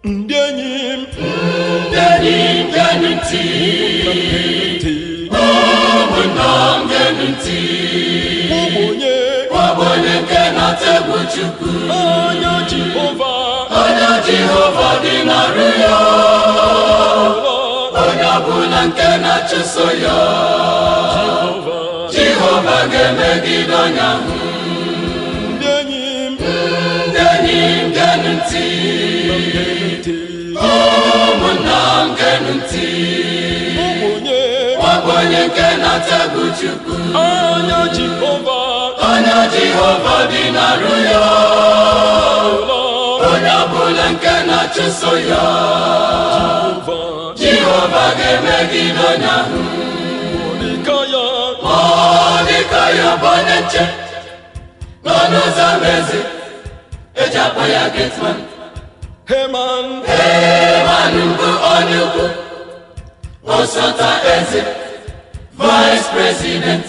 Ndị enyi m, Ndị enyi m, geenụ ntị. Ntị. Ụmụnna m, geenụ ntị. Ụmụnye. Ọ bụ onye nke na-atụ egwu Chukwu. Anya Jehova. Anya Jehova dị n'arụ ya. Onye ọbụla nke na-achụso ya. Jehova. Jehova ga-emegide onye ahụ. Ndị enyi m. Ndị enyi m, geenụ ntị. Ntị. Ụmụnna m, geenụ ntị. Ụmụnye. Ọ bụ onye nke na-atụ egwu Chukwu. Anya Jehova. Anya Jehova dị n'arụ ya. Onye ọbụla nke na-achụso ya. Jehova. Jehova ga-emegide onye ahụ. Mọdekaya. Mọdekaya bụ onye nche n'ọnụ ụzọ ama eze, eji akpọ ya gateman. Heman. Heman bụ onye ukwu, osote eze, vice president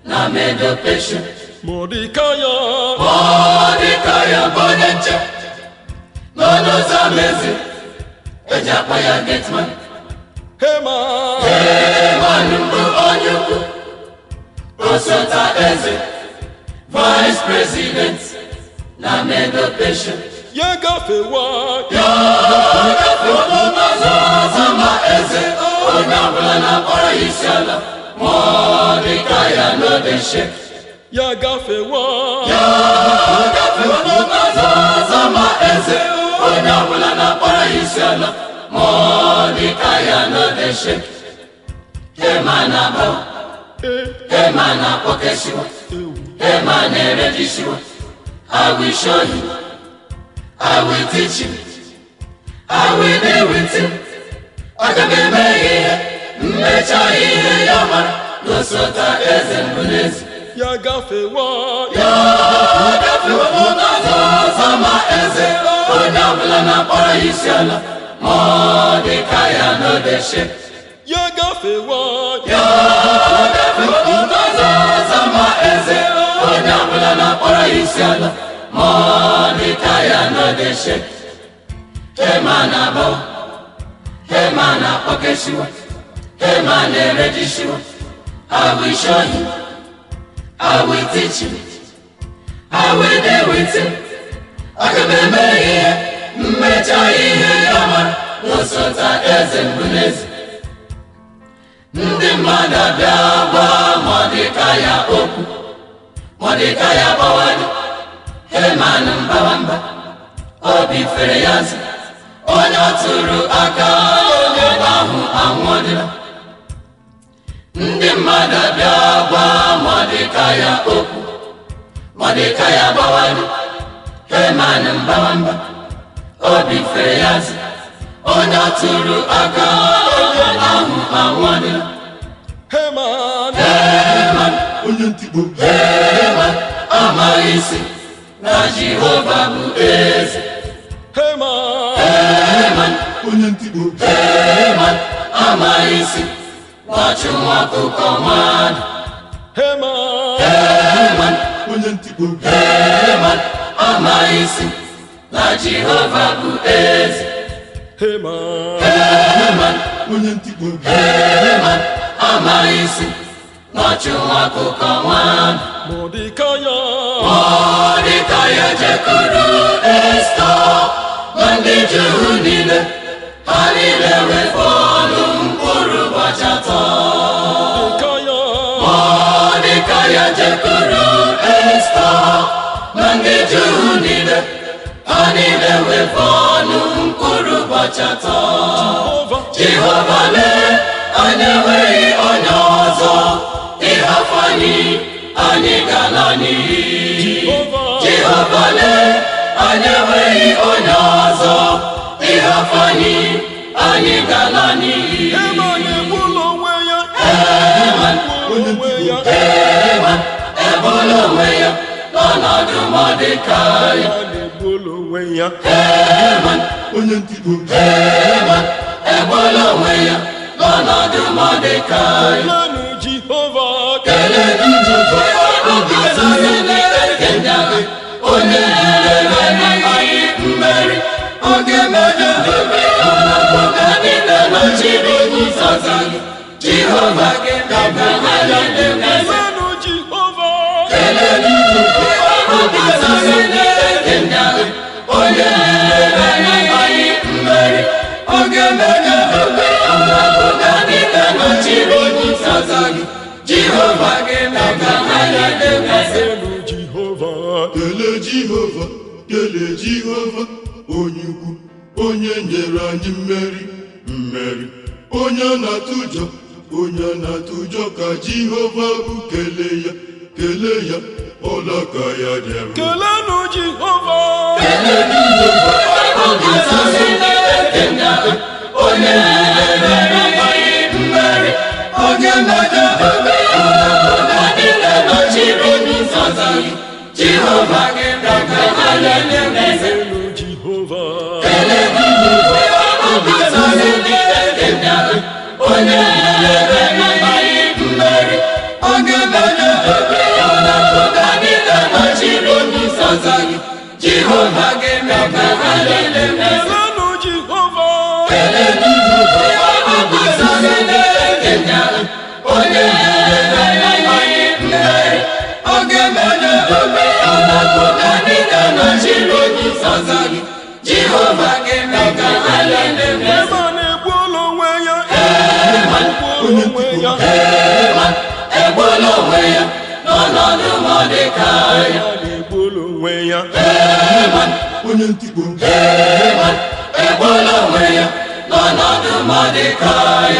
na Medo Persia. Mọdekaya. Mọdekaya bụ onye nche n'ọnụ ụzọ ama eze, eji akpọ ya gateman. Heman. Heman bụ onye ukwu, osote eze, vice president na Medo Persia. Ya gafewa. Ya gafewa n'ọnụ ụzọ ama eze, onye ọbụla na-akpọrọ ya isi ala. Mọdekaya no dey shake. Ya gafewa. Ya gafewa n'ọnụ ụzọ ama eze, onye ọbụla na-akpọrọ ya isi ala. Mọdekaya no dey shake. Heman agbawa. Heman akpọkesiwa. Heman erejisiwa. I will show you. I will teach you. I will be with you. Aga m eme ihe, mmecha ihe ya mara n'osota eze mbụ n'ezi. Ya gafewa. Ya gafewa n'ọnụ ụzọ ama eze, onye ọbụla na-akpọrọ ya isi ala. Mọdekaya no dey shake. Ya gafewa. Ya gafewa n'ọnụ ụzọ ama eze, onye ọbụla na-akpọrọ ya isi ala. Mọdekaya no dey shake. Heman agbawa. Heman akpọkesiwa. Heman erejisiwa. I will show you. I will teach you. I will be with you. Aga m eme ihe, mmecha ihe ya mara n'osota eze mbụ n'ezi. Ndị mmadụ abịa gwa Mọdekaya okwu. Mọdekaya gbawanye. Heman mbawa mba. Obi fere ya nza. Onye ọ tụrụ aka onye ahụ anwụọdịla. Ndị mmadụ abịa gwa Mọdekaya okwu. Mọdekaya gbawanye. Heman mbawa mba. Obi fere ya nza. Onye ọ tụrụ aka onye ahụ anwụọdịla. Heman. Heman. Onye ntikpo. Heman amaghị isi na Jehova bụ eze. Heman. Heman. Onye ntikpo. Heman amaghị isi na-achụ nwa ọkụkọ mmadụ. Heman. Heman. Onye ntikpo. Heman amaghị isi na Jehova bụ eze. Heman. Heman. Onye ntikpo. Heman amaghị isi na-achụ nwa ọkụkọ mmadụ. Mọdekaya. Mọdekaya jekwuru Esta na ndị Juu niile, ha niile wefọlụ mkpụrụ ụbọchị 3. Mọdekaya. Mọdekaya jekwuru Esta na ndị Juu niile, ha niile wefọlụ mkpụrụ ụbọchị 3. Jehova. Jehova, lee, anyị enweghị onye ọzọ. Ịhafụ anyị, anyị ga-ala n'iyi. Jehova. Jehova, lee, anyị enweghị onye ọzọ. Ịhafụ anyị, anyị ga-ala n'iyi. Heman egbula onwe ya. Heman. Egbula onwe ya. Heman egbula onwe ya n'ọnọdụ Mọdekai. Heman egbula onwe ya. Heman. Onye ntikpo. Heman egbula onwe ya n'ọnọdụ Mọdekai. Kelenụ Jehova. Kelee Jehova, oge niile nke ndị agha, onye nyere anyị mmeri. Ọ ga-eme ka ha niile nọchiri ụzọ gị. Jehova ga-eme ka ha niile eze. Kelenụ Jehova. Onye nyere anyị mmeri, ọ ga-eme ka ha niile nọchiri ụzọ gị. Jehova ga-eme ka ha niile eze. Kelenụ Jehova. Kelee Jehova, kelee Jehova, onye ukwu, onye nyere anyị mmeri, mmeri. Onye na-atụ ụjọ, onye na-atụ ụjọ ka Jehova bụ, kelee ya, kelee ya, ọlaka ya dị ebube. Kelenụ Jehova. Onye nyere anyị mmeri, ọ ga-eme ka ha niile nọchiri ụzọ gị. Jehova ga-eme ka ha niile eze. Kelenụ Jehova. Onye nyere anyị mmeri, ọ ga-eme ka ha niile nọchiri ụzọ gị. Jehova ga-eme ka ha niile eze. Kelenụ Jehova. Onye nyere anyị mmeri, ọ ga-eme ka ha niile nọchiri ụzọ gị. Jehova ga-eme ka ha niile eze. Ema na-egbu onwe ya. Egbuola onwe ya. Egbuola onwe ya n'ọnọdụ Mọdekai. Ema na-egbuola onwe ya. Onye ntikpo, Egbuola onwe ya n'ọnọdụ Mọdekai.